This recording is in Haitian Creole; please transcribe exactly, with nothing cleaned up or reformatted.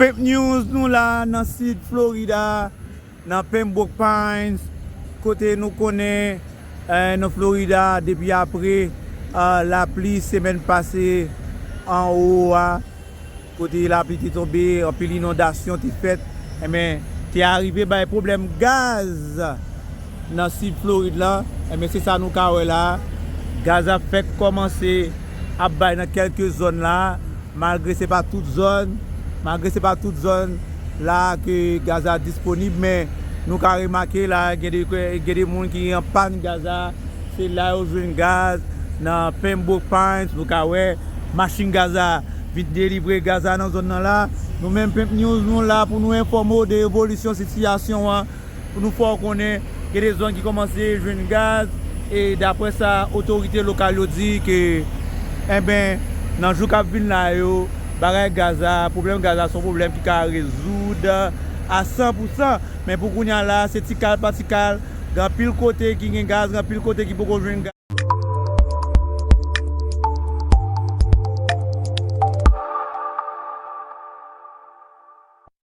Pimp News, nou la nan sid Florida, nan Pembroke Pines, kote nou konnen, eh, nan Florida, depi apre, eh, lapli semèn pase anwo a, kote lapli te tonbe, anpil inondasyon te fèt, enben, te arive bay pwoblèm gaz nan sid Florid la. Enben, se sa nou ka wè la. Gaz ap fèk kòmanse ap bay nan kèlke zòn la, malgre se pa tout zòn, malgre se pa tout zòn la ke gaz la disponib, men nou ka remake la, gen de, gen de moun ki an pàn gaz la, se la yo jwenn gaz nan Pembroke Pines, nou ka wè machin gaz la vin delivre gaz la nan zòn nan la. Nou menm Pimp News, nou la pou nou enfòme w de evolisyon sitiyasyon an, pou nou fè w konnen gen de zòn ki kòmanse jwenn gaz, e daprè sa otorite lokal yo di ke, enben, nan jou k ap vin la yo, bagay gaz la, pwoblèm gaz la se yon pwoblèm ki ka rezoud a san pou san, men pou kounye a la, se ti kal pa ti kal, gen anpil kote ki gen gaz, gen anpil kote ki poko jwenn gaz.